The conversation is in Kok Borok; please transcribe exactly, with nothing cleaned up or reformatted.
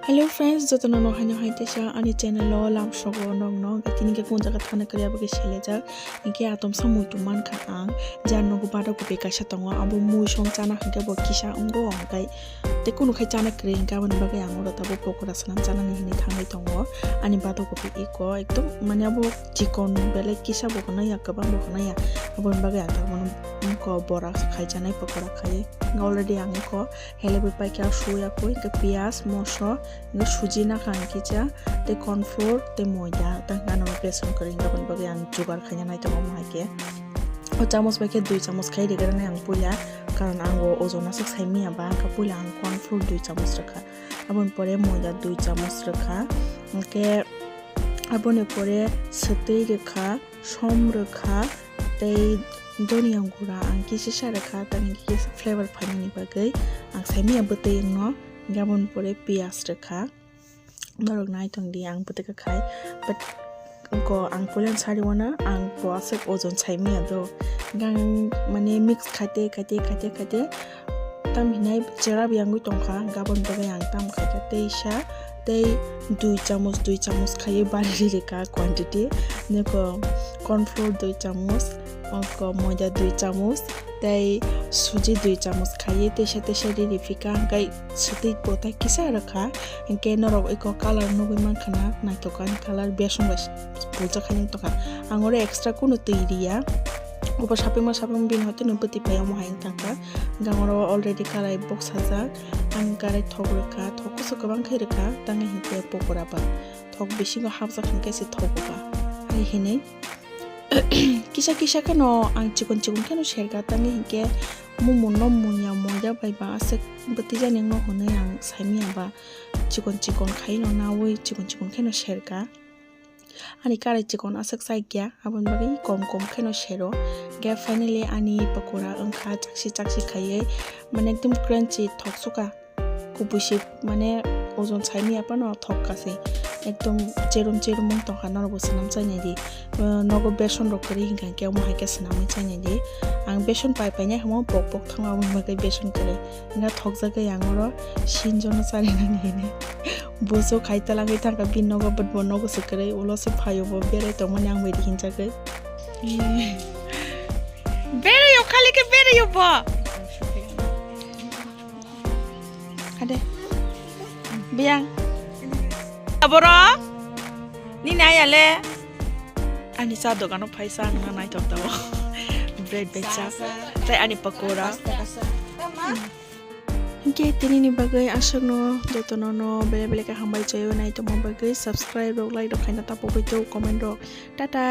Hello friends, jotono no haino hai teisa ani channel o lamsogo nokno, hwnkhe tini khe kung jaga thana kwrwi abo khe selejak, hwnkhe atomsa muitu mankha ang, jar nogo badok kopi kaisa tongo, abo mui song chana hwnkhe bo kisa wngo, hwnkhe tei kunu khai chana kwrwi hwnkhe aboni bagwi ang oro tabuk pokora swnam chanani hinwi thangwi tongo, ani badok kopi eko ekdom mane abo chikon belai kisa bo hwnwi ya, kwbang bo hwnwi ya, aboni bagwi ang tabuk bono eko bora khai chanai pokora khai, already ang eko Helebwi paikhe suyakwi, hwnkhe piyaj, moso, hwnkhe suji nakha ang kisa, tei corn flour, tei moida, tei hwnkhe ano beson kwrwi hwnkhe aboni bagwi ang jugar khaina naitok omo hai khe. O chamos bai khe dui chamos khai rigrani ang puila, karon ang o ojon aswk sai manya ba, hwnkhe puila ang corn flour dui chamos rwkha, aboni pore moida dui chamos rwkha, hwnkhe aboni pore swtwi rwkha, som rwkha, tei doniya gura ang kisa sa rwkha, tamni kisa flavor phainani bagwi ang sai manya bwtwi wngno, hwnkhe aboni pore piyaj rwkha, norok nai tongdi ang bwtwi kha khai, but ko ang puila sari wano ang bo aswk ojon sai manya do, hwnkhe ang mane mix khaite khaite khaite khaite tam hinai cherap yangwi tongkha, hwnkhe aboni bagwi ang tam khaikha teisa tei dui chamos, dui chamos khaiwi bari rikha quantity. Nokho corn flour dui chamos, oko moida dui chamos, tei suji dui chamos khaiwi teisa teisa riri phika, hwnkhe swtwi bo tei kisa rwkha, hwnkhe norok eko colour nugwi mankha na, naithok ani colour, beson bai puljak hai wng tongkha. Ang oro extra kunu twi riya, obo sapima sapima bini hoite no bwtwi pai omo hai wng tongkha. Gang oro already karai boksajak, ang karai thok rwkha, thok kusu kwbang khe rwkha, tamni hinkhe pokora ba thok bisingo hapjak hinkhe se thogo ba hai hinwi. Kisa kisa kheno ang chikon chikon kheno serkha, tamni hinkhe mumon no munya moida bai ba aswk bwtwi jani wngno hwnwi ang saimanya ba chikon chikon khaino naui chikon chikon kheno serkha. Ani karai chikon aswk chai kya, aboni bagwi kom kom kheno sero. Hwnkhe finally ani pakora wngkha chaksi chaksi khaiwi, mane ekdom crunchy thok sukha. Kubui se mane ojon saimanya phano thok kasi. Ekdom cherum cherum wng tongkha, norokbo swnam chainai di. Nogo beson rok kwrwi hinkha khe omo hai khe swnamwi chainai di. Ang beson pai painai hamo pok pok thangma, aboni bagwi beson kwrwi. Wngkha thokjagwi ang oro sinjono charinani hinwi. Bujo khai talangwi thangkha bini nogo, but bo nogo se kwrwi, ulo se phaio bo berai tongmani ang bai hinjagwi. Berai o khali khe berai o bo. Ade. Biyang. Aboro. Nini ayale. Ani cha dogano phaisa ang na naithok tao. Bread bai cha. Tei ani pakora. Hwnkhe tinini bagwi aswkno jotono no belai belai khe hambai chaiwi naitokma bagwi subscribe rok, like rok khaina tapogwi tong, comment rok. Tata.